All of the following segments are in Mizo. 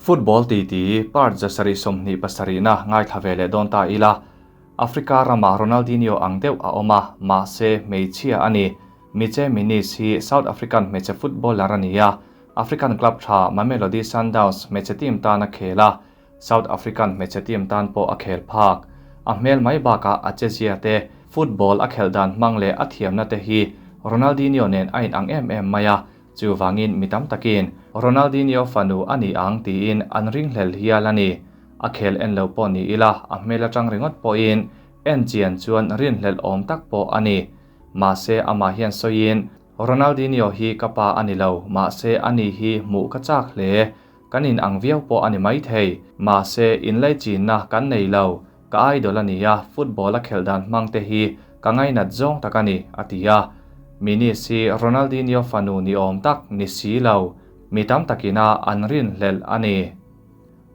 Football titi part 727 na ngaithla ve leh dawn ta ila. Africa ramah Ronaldinho ang deuh a awm a, mahse hmeichhia a ni. Miche Minis hi South African hmeichhe footballer a ni a, African club tha Mamelodi Sundowns hmeichhe team tan a khel a, South African hmeichhe team tan pawh a khel phak. A hmel mai bakah a chezia te, football a khelh dan hmang leh a thiamna te hi Ronaldinho nen a inang em em mai a, chuvangin mi tam takin Ronaldinho fanu a ni ang tiin an ringhlel hial a ni. A khel en lo pawh ni ila a hmel atang ringawt pawhin en chian chuan rinhlelh awm tak pawh a ni. Mahse amah hian sawiin, Ronaldinho hi ka pa a ni lo, mahse ani hi hmuh ka chak hle. Kan in ang viau pawh a ni maithei. Mahse inlaichinna kan nei lo. Ka idol a ni a, football a khelh dan hmang te hi ka ngainat zawng tak a ni, a ti a. Minis hi Ronaldinho fanu ni awm tak ni si lo, mi tam takina an rinhlelh a ni.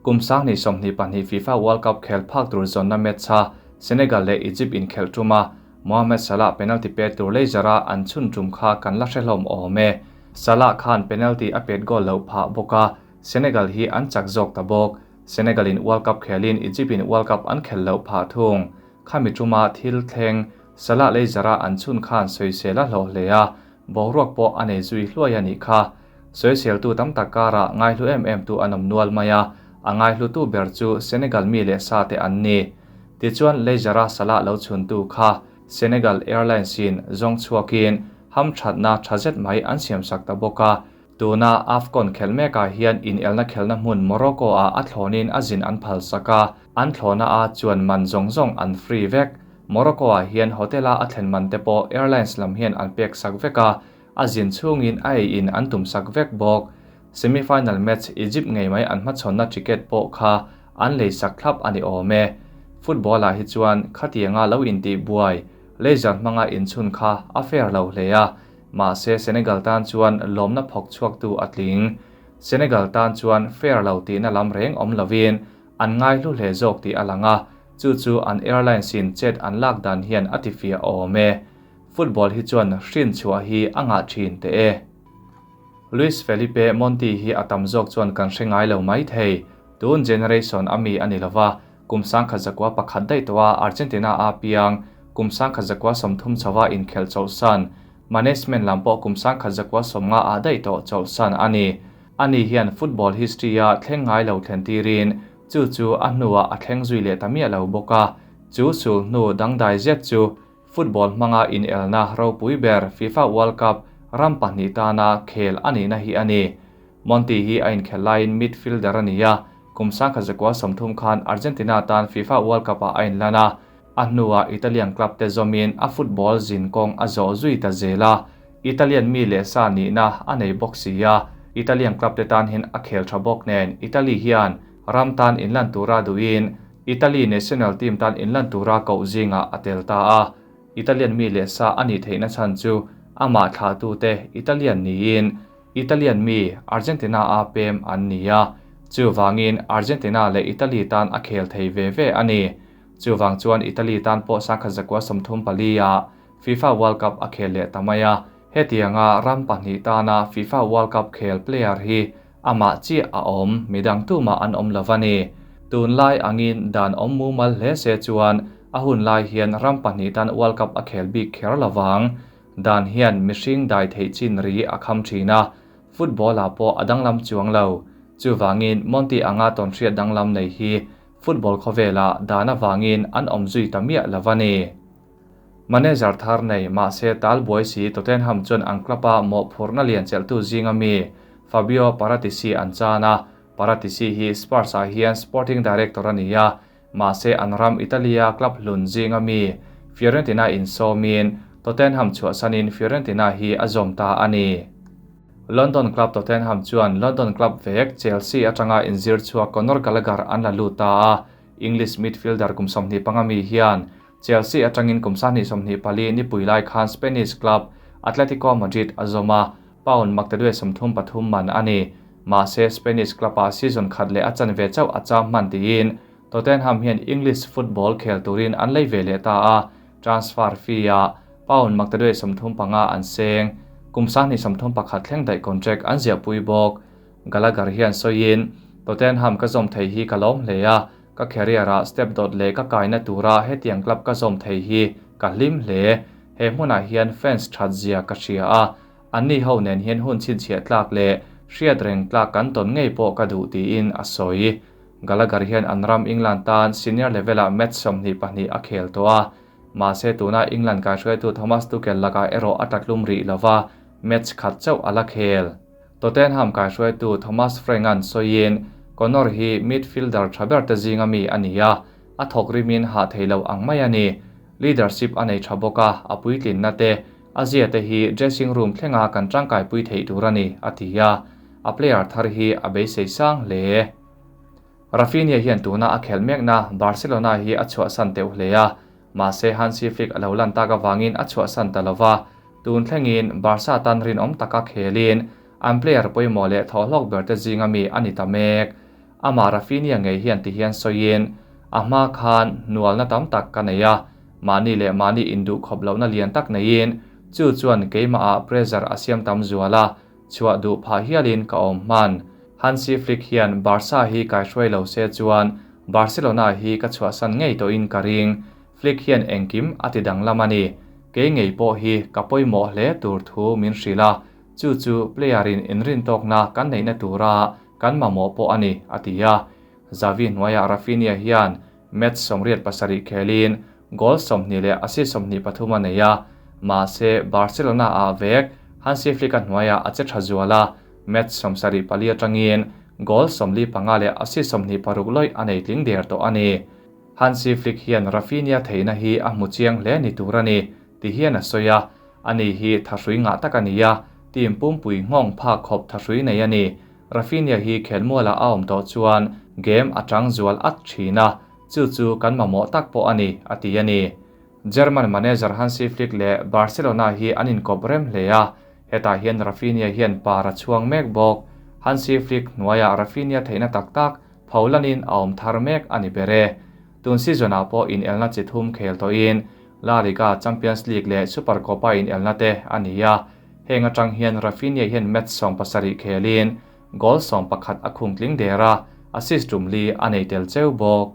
Kum 2022 FIFA World Cup khel phak tur zawnna match a Senegal leh Egypt inkhelh tum a, Mohamed Salah penalty pet tur laser a an chhun tum kha kan la hrehlawm awm e. Salah khan penalty a pet goal loh phah bawk a, Senegal hi an chak zawk ta bawk. Senegal in World Cup khelin Egypt in World Cup an khel loh phah thung. Khami tuma thil thleng Salah laser a an chhun khan sawisel a hlawh hle a, boruak pawh a nei zui hluai a nih kha. Sawisel tu tam tak karah ngaihlu em em tu an awm nual mai a, a ngaihlu tu ber chu Senegal mi leh sa te an ni. Tichuan laser a Salah lo chhun tu kha Senegal Airlines in zawng chhuakin ham thatna tha zet mai an siam sak ta bawk a. Tuna AFCON khelh mekah hian inelna khelhna hmun Morocco ah a thlawnin a zin an phal sak a, an thlawna a chuan man zawng zawng an free vek. Morocco ah hian hotel a a thlen man te pawh airlines lam hian an pek sak vek a, a zin chhungin a ei in an tum sak vek bawk. Semi-final match Egypt ngei mai an hmachhawnna ticket pawh kha an lei sak thlap a ni awm e. Football ah hi chuan khatianga lo intih buai, laser hmanga inchhun kha a fair lo hle a, mahse Senegal tan chuan lawmna phawk chhuak tu a tling. Senegal tan chuan fair lo tihna lam reng awm lovin an ngaihlu hle zawk tih a lang a, chu chu an airlines in chet an lak dan hian a tifiah awm e. Football hi chuan hrin chhuah hi a ngah thin teh e. Luis Felipe Monti hi a tam zawk chuan kan hre ngai lo mai thei. Tun generation a mi a ni lova, kum 1901 daih tawh a Argentina a piang, kum 1930 chhoa inkhelh chawlhsan, management lam pawh kum 1990 ah daih tawh chawlhsan a ni. Ani hian football history a thleng ngai lo thlen tirin chu chu a hnuah a thleng zui leh ta miah lo bawk a, chu sul hnu dangdai zet chu football hmanga inelna ropui ber FIFA World Cup ram pahnih tana khel a nihna hi a ni. Monti hi a inkhelh laiin midfielder a ni a, kum 1930 khan Argentina tan FIFA World Cup ah a inlan a, a hnuah Italian club te zawmin a football zin kawng a zawh zui ta zel a, Italian mi leh sa nihna a nei bawk si a, Italian club te tan hian a khel tha bawk nen Italy hian ram tan inlan tura duhin Italy national team tan inlan tura koh zingah a tel ta a. Italian mi leh sa a nih theihna chhan chu amah thlah tu te Italian niin Italian mi Argentina a pem an ni a, chuvangin Argentina leh Italy tan a khel thei ve ve a ni. Chuvang chuan Italy tan pawh 1934 ah FIFA World Cup a khel leh ta mai a, hetianga ram pahnih tana FIFA World Cup khel player hi amah chiah a awm, midang tumah an awm lo a ni. Tun lai angin dan awm mumal hle se chuan a hun lai hian ram pahnih tan World Cup a khel bik kher lovang. Dan hian mihring dai theih chin ri a kham thin a, football ah pawh a danglam chuang lo. Chuvangin Monti anga tawnhriat danglam nei hi football khawvelah dan avangin an awm zui ta miah lo a ni. Manager thar nei mahse tal buai si Tottenham chuan an club a mawhphurhna lian chelhtu zinga mi Fabio Paratici an chan a, Paratici hi Spurs ah hian sporting director a ni a, mahse an ram Italy-a club hlun zinga mi Fiorentina insawmin Tottenham chhuahsanin Fiorentina hi a zawm ta a ni. London club Tottenham chuan London club vek Chelsea atanga inzir chhuak Conor Gallagher an la lut ta a, English midfielder kum 25 mi hian Chelsea atangin kum 24 ni pui lai khan Spanish club Atletico Madrid a zawm a, pound maktaduai 33 man a ni. Mahse Spanish club ah season khat leh a chanve chauh a cham hman tiin Tottenham hian English football khel turin an lei ve leh ta a, transfer fee ah pound maktaduai 35 an seng, kum 31 thleng daih contract an ziah pui bawk. Gallagher hian sawiin. Tottenham ka zawm thei hi ka lawm hle a, ka career-ah step dawt leh ka kaina tura hetiang club ka zawm thei hi ka hlim hle. He hmunah hian fans that zia ka hria a, anni ho nen hian hun chhinchhiah tlak leh hriat reng tlak kan tawn ngei pawh ka duh tiin a sawi. Gallagher hian an ram England tan senior level-ah match 22 a khel tawh a, mahse tuna England kaihruaitu Thomas Tuchel lakah erawh a tlatlum rih lova, match khat chauh a la khel. Tottenham kaihruaitu Thomas Frank-a'n sawiin, Conor hi midfielder tha ber te zinga mi a ni a, a thawk rimin hah thei lo ang mai a ni. Leadership a nei tha bawk a, a puitlinna te, a zia te hi dressing room thlenga kan tangkaipui theih tur a ni, a ti a, a player thar hi a beisei sang hle. Raphinha hian tuna a khelh mekna Barcelona hi a chhuahsan teuh hle a, mahse Hansi Flick a lo lan tak avangin a chhuahsan ta lova, tun thlengin Barca tan rinawm taka khelin an player pawimawh leh thawhhlawk berte zinga mi a ni ta mek. Amah Raphinha ngei hian tihian sawiin, A hma khan hnualna tam tak ka nei a, mahni leh mahni induhkhawp lohna lian tak neiin chu chuan keimahah pressure a siam tam zual a, Chhuah duh phah hialin ka awm hman. Hansi Flick hian Barca hi kaihruai lo se chuan Barcelona hi ka chhuahsan ngei tawhin ka ring. Flick hian engkim a ti danglam a ni. Kei ngei pawh hi ka pawimawh hle tur thu min hrilh a, chu chu player-in inrintawkna kan neihna tura kan mamawh pawh a ni, a ti a. Xavi hnuaiah Raphinha hian match 87 khelin goal 20 leh assist 23 a nei a, mahse Barcelona-ah vek Hansi Flick-a hnuaiah a che tha zual a, match 74 atangin goal 45 leh assist 26 lawih a nei tling der tawh a ni. Hansi Flick hian Raphinha theihna hi a hmu chiang hle ni tur a ni, ti hian a sawi a, ani hi thahrui ngah tak a ni a, team pumpui nghawng phak khawp thahrui nei a ni. Raphinha hi khelmualah a awm tawh chuan game a chang zual at thin a, chu chu kan mamawh tak pawh a ni, a ti a ni. German manager Hansi Flick leh Barcelona hi an inkawp rem hle a, hetah hian Raphinha hian par a chhuang mek bawk. Hansi Flick hnuaiah Raphinha theihna tak tak pho lanin a awm thar mek a ni ber e. Tun season-ah pawh inelna chi thum khel tawhin La Liga, Champions League leh Supercopa inelna te a ni a, heng atang hian Raphinha hian match 17 khelin goal 11 a khung tling der a, assist tum li a nei tel cheu bawk.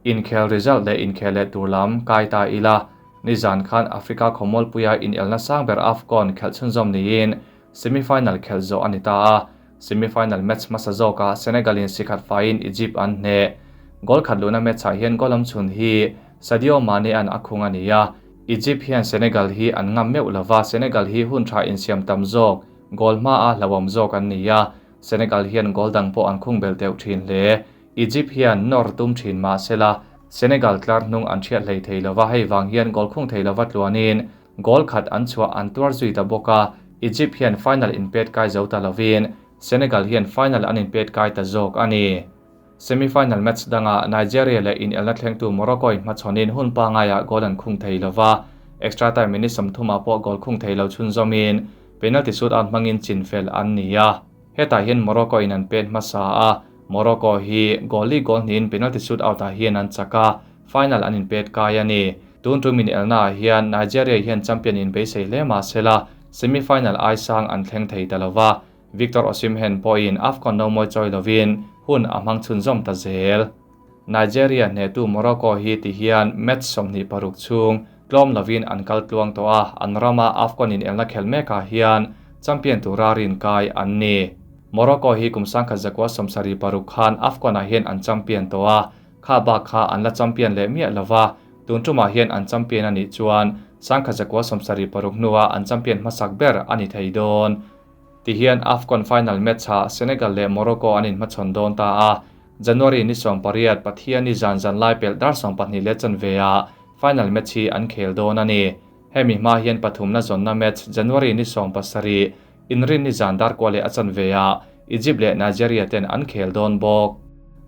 Inkhel result leh inkhel leh tur lam kai ta ila, nizan khan Africa khawmualpuia inelna sang ber AFCON khelh chhunzawm niin semi-final khelh zawh a ni ta a, semi-final match hmasa zawkah Senegal-in sikhat faiin Egypt an hneh. Goal khat luhna match-ah hian goal awm chhun hi Sadio Mane-a'n a khung a ni a, Egypt hian Senegal hi an ngam meuh lova, Senegal hi hun tha insiam tam zawk, goal hmaa hlauhawm zawk an ni a, Senegal hian goal dang pawh an khung belh deuh thin hle. Egypt hian nawr tum thin mah sela, Senegal tlar hnung an hriat hlei thei lova, hei vang hian goal khung thei lova tluanin goal khat an chhuah an tuar zui ta bawk a, Egypt hian final inpet kai zo ta lovin Senegal hian final an inpet kai ta zawk a ni. Semi-final match dangah Nigeria leh inelna thlengtu Morocco in hmachhawnin hun pangaiah goal an khung thei lova, extra time minute 30 pawh goal khung thei lo chhunzawmin penalty shootout hmangin chinfel an ni a. Hetah hian Morocco in an pet hmasa a, Morocco hi goal li goal hnihin penalty shootout-ah hian an chak a, final an inpet kai a ni. Tun tum inelnaah hian Nigeria hian champion in beisei hle mah sela, semi-final ai sang an thleng thei ta lova, Victor Osimhen pawhin AFCON no mawi chawi lovin hun a hmang chhunzawm ta zel. Nigeria hnehtu Morocco hi ti hian match 26 chhung tlawm lovin an kal tluang tawh a, an rama AFCON inelna khel mekah hian champion tura rin kai an ni. Morocco hi kum 1976 khan AFCON-ah hian an champion tawh a, kha bak kha an la champion leh miah lova, tun tumah hian an champion a nih chuan 1976 hnuah an champion hmasak ber a ni thei dawn. Ti hian AFCON final match-ah Senegal leh Morocco an inhmachhawn dawn ta a, January ni 18 Pathiani zan zan lai pelh dar 12 leh chanve-ah final match hi an khel dawn a ni. Hemi hma hian pathumna zawnna match January ni 17 inrin ni zan dar kua leh a chanve-ah Egypt leh Nigeria ten an khel dawn bawk.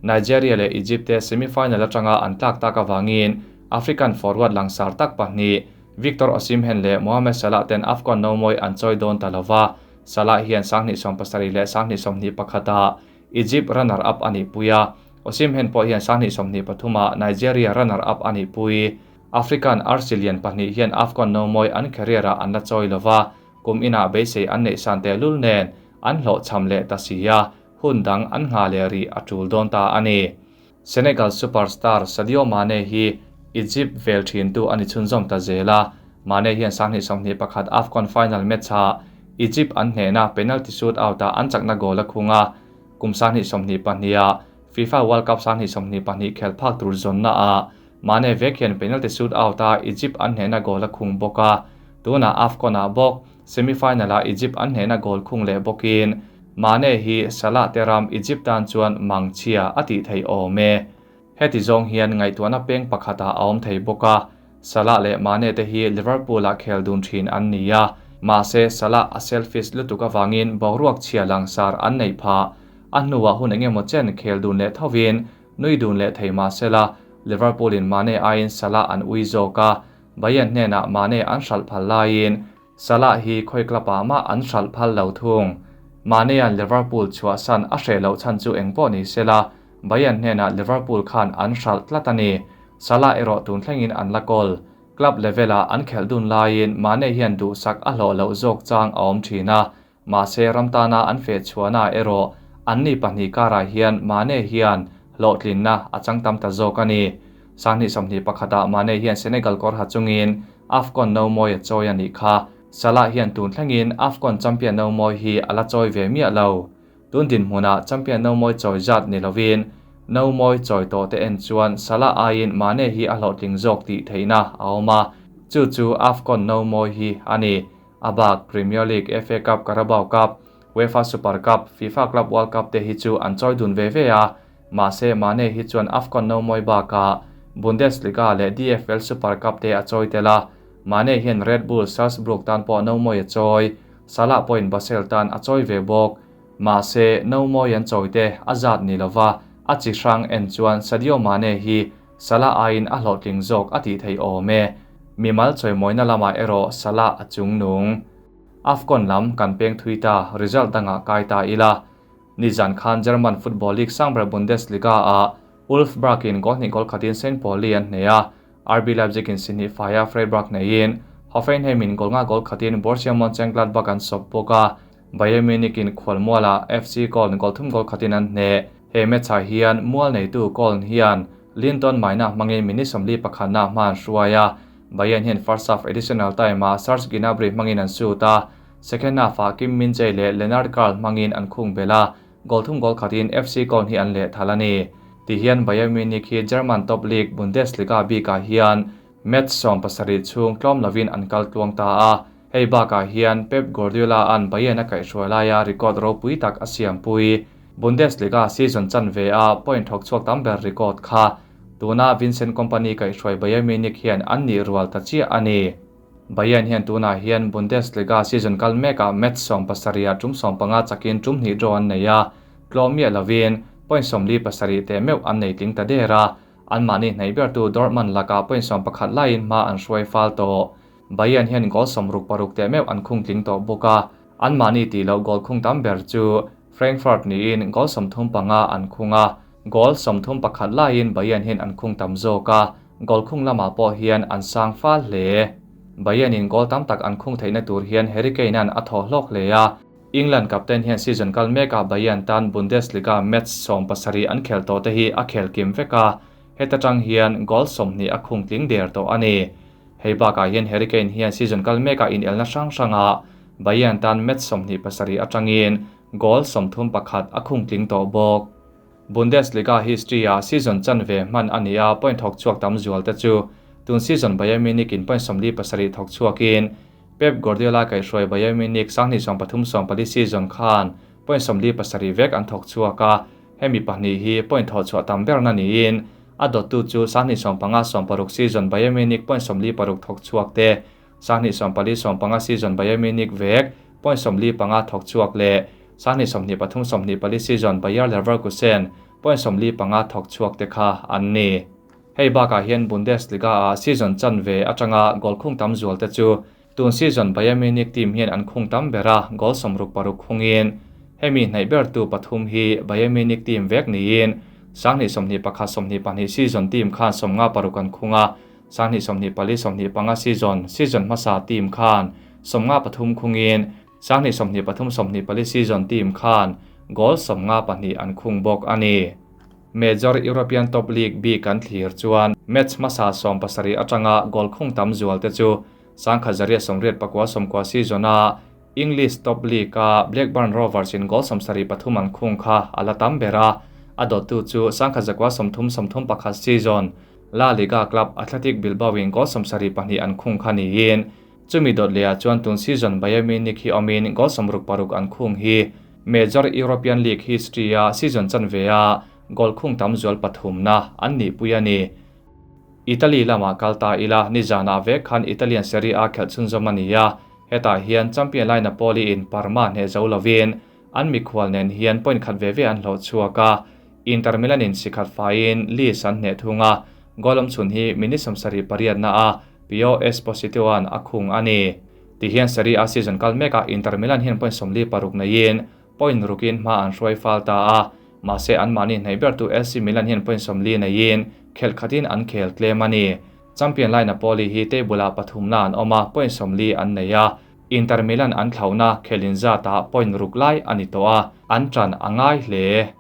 Nigeria leh Egypt te semi-final atanga an tlak tak awangin African forward langsar tak pahnih Victor Osimhen leh Mohamed Salah ten AFCON no mawi an chawi dawn ta lova, Salah hian 2070 leh 2021-ah Egypt runner-up a nih pui a, Osimhen pawh hian 2023-ah Nigeria runner-up a nih pui. African arsi lian pahnih hian AFCON no mawi an career-ah an la chawi lova, kum inah beisei an neih san tehlul nen an hlawhchham leh ta si a. hun dang an nghah leh rih a tul dawn ta a ni. Senegal superstar Sadio Mane hi Egypt vel thintu a ni chhunzawm ta zel a, Mane hian 2021 AFCON final match-ah Egypt an hnehna penalty shootout-ah an chakna goal a khung a, kum 2022-ah FIFA World Cup 2022 khelh phak tur zawnnaah Mane vek hian penalty shootout-ah Egypt an hnehna goal a khung bawk a, tunah AFCON-ah bawk semi-final-ah Egypt an hnehna goal khung leh bawkin Mane hi Salah te ram Egypt tan chuan mangchhia a tih theih awm e. Heti zawng hian ngaihtuahna peng pakhatah a awm thei bawk a, Salah leh Mane te hi Liverpool-ah khel dun thin an ni a, mahse Salah a selfish lutuk avangin boruak chhia langsar an neih phah. A hnuah hun engemaw chen khel dun leh thovin nui dun leh thei mahsela Liverpool-in Mane aiin Salah an ui zawk a, Bayern hnenah Mane an hralh phal laiin Salah hi khawi club ah mah an hralh phal lo thung. Mane-a'n Liverpool chhuahsan a hreh loh chhan chu eng pawh ni sela, Bayern hnenah Liverpool khan an hralh tlat a ni. Salah erawh tun thlengin an la kawl. Club level-ah an khelh dun laiin Mane hian duhsak a hlawh loh zawk chang a awm thin a, mahse ram tana an feh chhuahnaah erawh anni pahnih karah hian Mane hian hlawhtlinna a chang tam ta zawk a ni. 2021-ah Mane hian Senegal kawr ha chungin AFCON no mawi a chawi a nih kha. Salah hian tun thlengin AFCON champion no mawi hi a la chawi ve miah lo. Tun dinhmunah champion no mawi chawi zat ni lovin no mawi chawi tawh te en chuan Salah aiin Mane hi a hlawhtling zawk tih theihna a awm a, chu chu AFCON no mawi hi a ni. A bak Premier League, FA Cup, Carabao Cup, UEFA Super Cup, FIFA Club World Cup te hi chu an chawi dun ve ve a, mahse Mane hi chuan AFCON no mawi bakah Bundesliga leh DFL Super Cup te a chawi tel a, Mane hian Red Bull Salzburg tan pawh no mawi a chawi, Salah pawhin Basel tan a chawi ve bawk. Mahse no mawi an chawi te a zat ni lova, a chi hrang en chuan Sadio Mane hi Salah aiin a hlawhtling zawk a tih theih awm e. Mimal chawimawina lamah erawh Salah a chungnung. AFCON lam kan peng thui ta, result dangah kai ta ila. Nizan khan German Football League sangber Bundesliga-ah Wolfsburg-in goal hnih goal khatin Saint Pauli an hneh a, RB Leipzig-in si hnih faia Freiburg neiin Hoffenheim-in goal nga goal khatin Borussia Mönchengladbach an sawp bawk a, Bayern Munich-in khualmualah FC Köln goal thum goal khatin an hneh. He match-ah hian mual neitu Köln hian Linton Maina hmangin minute 41-na hma an hruai a, Bayern hian first half additional time-ah Serge Gnabry hmangin an shoot a, second half-ah Kim Min-jae leh Lennart Karl hmangin an khung belh a, goal thum goal khatin FC Köln hi an lehthal a ni. Tihian Bayern Munich hi German top league Bundesliga bikah hian match 17 chhung tlawm lovin an kal tluang ta a, hei bakah hian Pep Guardiola-a'n Bayern a kaihhruai laia record ropui tak a siampui. Bundesliga season chanve a point thawk chhuak tam ber record kha tuna Vincent Kompany kaihhruai Bayern Munich hian an nih rual ta chiah a ni. Bayern hian tunah hian Bundesliga season kal mekah match 17 ah tum 15 chakin tum hnih draw an nei a, tlawm miah lovin point 47 teh meuh an nei tling ta der a, anmahni hnaih bertu Dortmund lakah point 11 laiin hma an hruai fal tawh. Bayern hian goal 66 teh meuh an khung tling tawh bawk a, anmahni tih loh goal khung tam ber chu Frankfurt niin goal 35 an khung a, goal 31 laiin Bayern hian an khung tam zawk a, goal khung lamah pawh hian an sang fal hle. Bayern-in goal tam tak an khung theihna tur hian Harry Kane-a'n a thaw hlawk hle a, England captain hian season kal mekah Bayern tan Bundesliga match 17 an khel tawh te hi a khel kim vek a, heta tang hian goal 20 a khung tling der tawh a ni. Hei bakah hian Harry Kane hian season kal mekah inelna hrang hrangah Bayern tan match 27 atangin goal 31 a khung tling tawh bawk. Bundesliga history-ah season chanve hman a ni a, point thawk chhuak tam zual te chu tun season Bayern Munich-in point 47 thawk chhuakin Pep Guardiola kaihhruai Bayern Munich 2013-14 season khan point 47 vek an thawk chhuak a, hemi pahnih hi point thawh chhuah tam berna niin a dawttu chu 2015-16 season Bayern Munich point 46 thawk chhuak te, 2014-15 season Bayern Munich vek point 45 thawk chhuak leh 2023-24 season Bayer Leverkusen point 45 thawk chhuak te kha an ni. Hei bakah hian Bundesliga-ah season chanve atanga goal khung tam zual te chu tun season Bayern Munich team hian an khung tam ber a, goal 66 khungin hemi hnaih bertu pathum hi Bayern Munich team vek niin 2021-22 season team khan 56 an khung a, 2024-25 season season hmasa team khan 53 khungin 2023-24 season team khan goal 52 an khung bawk a ni. Major European Top League bik an thlir chuan match hmasa 17 atanga goal khung tam zual te chu 1989 90 season-a English Top League-a Blackburn Rovers in goal 73 an khung kha a la tam ber a, a dawttu chu 1930 31 season La Liga club Athletic Bilbao in goal 72 an khung kha niin chumi dawt lehah chuan tun season Bayern Munich hi awmin goal 66 an khung hi Major European League history-a season chanve-a goal khung tam zual pathumna an nihpui a ni. Italy lamah kal ta ila nizanah vek khan Italian Serie A khelh chhunzawm a ni a, hetah hian champion lai Napoli in Parma hneh zo lovin an mikhual nen hian point khat ve ve an hlawh chhuak a, Inter Milan in si khat faiin Leeds an hneh thung a, goal awmchhun hi minute 78 na a Pio Esposito an a khung a ni. Tihian Serie A season kal mekah Inter Milan hian point 46 neiin point rukin hma an hruai fal ta a, mahse anmahni hnaih bertu AC Milan hian point 40 neiin khelh khatin an khel tlem a ni. Champion lai Napoli hi table ah pathumna an awm a, point 40 an nei a, Inter Milan an thlauhna khelin zatah point ruk lai a ni tawh a, an ṭan a ngai hle.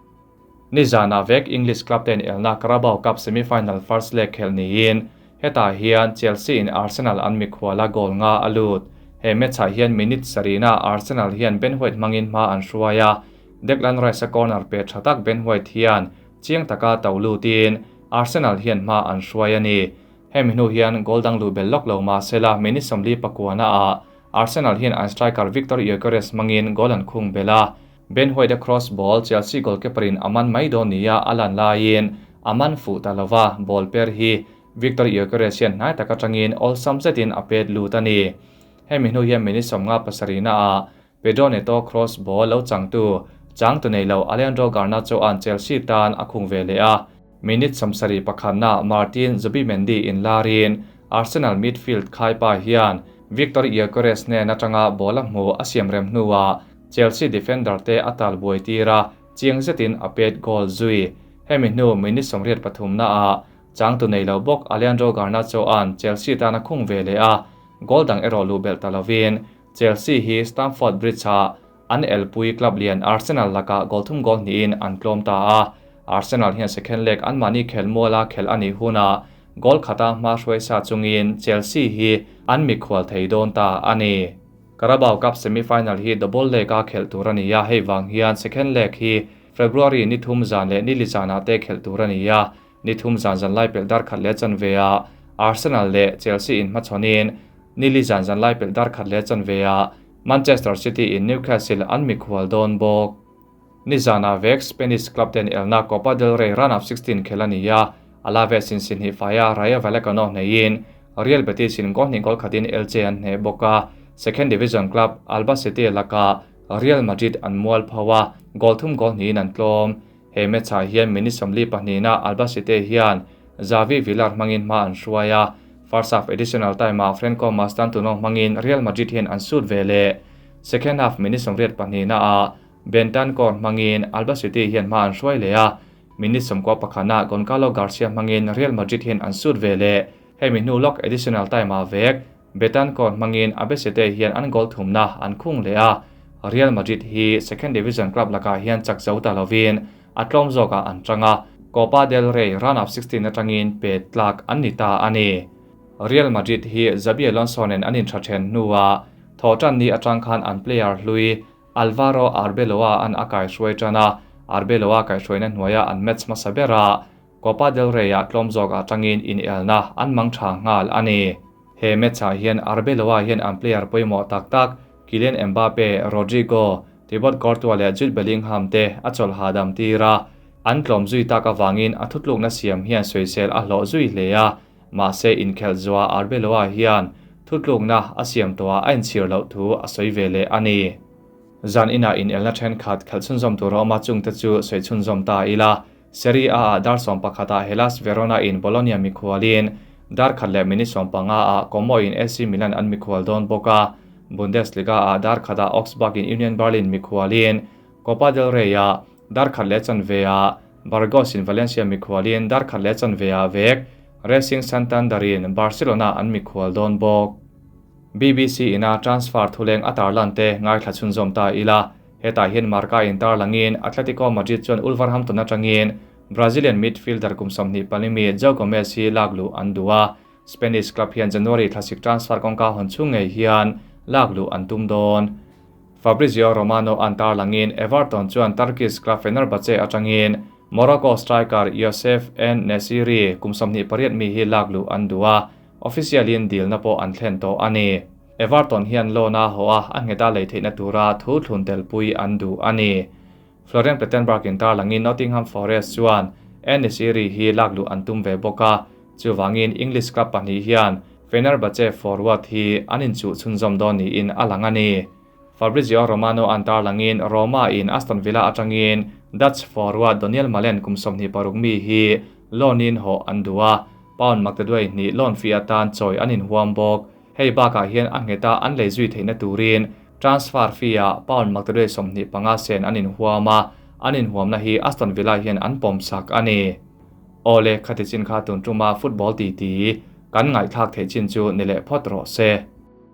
Nizanah vek English club ten elna Carabao Cup semi-final first leg khelh niin hetah hian Chelsea in Arsenal an mikhuala goal nga a lut. He match ah hian minute sarihna Arsenal hian Ben White hmangin hma an hruai a, Declan Rice a corner pe tha tak Ben White hian chiang taka to lutin Arsenal hian hma an hruai a ni. Hemi hnu hian goal dang luh bel lawk lo mahsela minute 49 ah Arsenal hian an striker Victor Gyökeres hmangin goal an khung bel a, Ben White a cross ball Chelsea goalkeeper in a man mai dawn nia a lan laiin a man fuh ta lova, ball per hi Victor Gyökeres hian hnai tak atangin awlsam zetin a pet lut a ni. Hemi hnu hian minute 57 ah Pedro Neto cross ball lo changtu changtu nei lo Alejandro Garnacho an Chelsea tan a khung ve leh a, minute 71 Martin Zubimendi in larin Arsenal midfield khaipa hian Victor Gyökeres nen atanga ball a hmu a siam rem hnuah Chelsea defender te a tal buai tir a, chiang zetin a pet goal zui. Hemi hnu minute 83 ah changtu nei lo bawk Alejandro Garnacho an Chelsea tan a khung ve leh a, goal dang erawh luh belh ta lovin Chelsea hi Stamford Bridge ah an elpui club lian Arsenal lakah goal thum goal hnihin an tlawm ta a, Arsenal hian second leg anmahni khel muala khel a nih hunah goal khata hma hruai sa chungin Chelsea hi an mikhual thei dawn ta a ni. Carabao Cup semi-final hi double leg a khelh tur a ni a, hei vang hian second leg hi February ni thum zan leh ni li zanah te khelh tur a ni a, ni thum zan zan lai pelh dar khat leh chanve ah Arsenal leh Chelsea in hmachhawnin ni li zan zan lai pelh dar khat leh chanve ah Manchester City in Newcastle an mikhual dawn bawk. Nizanah vek Spanish club ten elna Copa del Rey round of 16 khel a ni a, Alaves in si hnih faia Rayo Vallecano hneiin Real Betis in goal hnih goal khatin Elche an hneh bawk a, second division club Albacete lakah Real Madrid an mual pho a, goal thum goal hnihin an tlawm. He match ah hian minute 42 Albacete hian Xavi Villar hmangin hma an hruai a, first half additional time ah Franco Mastantuono hmangin Real Madrid hian an sut ve leh. Second half minute 82 ah Bentancur hmangin Albacete hian hma an hruai leh a, minute 91 Goncalo Garcia hmangin Real Madrid hian an sut ve leh. Hemi hnu lawk additional time ah vek Bentancur hmangin Albacete hian an goal thumna an khung leh a, Real Madrid hi second division club lakah hian chak zo ta lovin a tlawm zawkah an tang a, Copa del Rey round of 16 atangin pet tlak an ni ta a ni. Real Madrid hi Xabi Alonso nen an intha then hnuah thaw tan ni atang khan an player hlui Alvaro Arbeloa an a kai hruai tan a, Arbeloa kai hruaina hnuaia an match hmasa ber a, Copa del Rey ah tlawm zawk atangin inelna an mang tha nghal a ni. He match ah hian Arbeloa hian an player pawimawh tak tak Kylian Mbappe, Rodrygo, Thibaut Courtois leh Jude Bellingham te a chawlh hahdam tir a, an tlawm zui tak avangin a thutlukna siam hian sawisel a hlawh zui hle a, mahse inkhelh zuah Arbeloa hian thutlukna a siam tawhah a inchhir loh thu a sawi ve leh a ni. Zan inah inelna thenkhat khelh chhunzawm tur a awm a, chungte chu sawi chhunzawm ta ila. Serie A ah dar 11 ah Hellas Verona in Bologna mikhualin dar khat leh minute 15 ah Como in AC Milan an mikhual dawn bawk a, Bundesliga ah dar khat ah Augsburg in Union Berlin mikhualin Copa del Rey ah dar khat leh chanve ah Burgos in Valencia mikhualin dar khat leh chanve ah vek Racing Santander in Barcelona an mikhual dawn bawk. BBC ina transfer thuleng a tarlan te ngaithla chhunzawm ta ila. Hetah hian Marca in tarlangin Atletico Madrid chuan Wolverhampton atangin Brazilian midfielder kum 24 mi Joe Gomez hi lak luh an duh a, Spanish club hian January thlasik transfer kawngka hawn chhung ngei hian lak luh an tum dawn. Fabrizio Romano an tarlangin Everton chuan Turkish club Fenerbahce atangin Morocco striker Youssef En-Nesyri kum 28 mi hi lak luh an duh a, official-in dilna pawh an thlen tawh a ni. Everton hian loan a haw a, a ngheta lei theihna tura thu thlun telpui an duh a ni. Florian Plettenberg in tarlangin Nottingham Forest chuan En-Nesyri hi lak luh an tum ve bawk a, chuvangin English club pahnih hian Fenerbahce forward hi an inchuh chhunzawm dawn niin a lang a ni. Fabrizio Romano an tarlangin Roma in Aston Villa atangin Dutch forward Donyell Malen kum 26 mi hi loan in haw an duh a, pound maktaduai hnih loan fee atan chawi an inhuam bawk. Hei bakah hian a ngheta an lei zui theihna turin transfer fee ah pound maktaduai 25 sen an inhuam a, an inhuamna hi Aston Villa hian an pawmsak a ni. Awle, khati chin kha tun tuma football titi kan ngaihthlak theih chin chu ni leh phawt rawh se.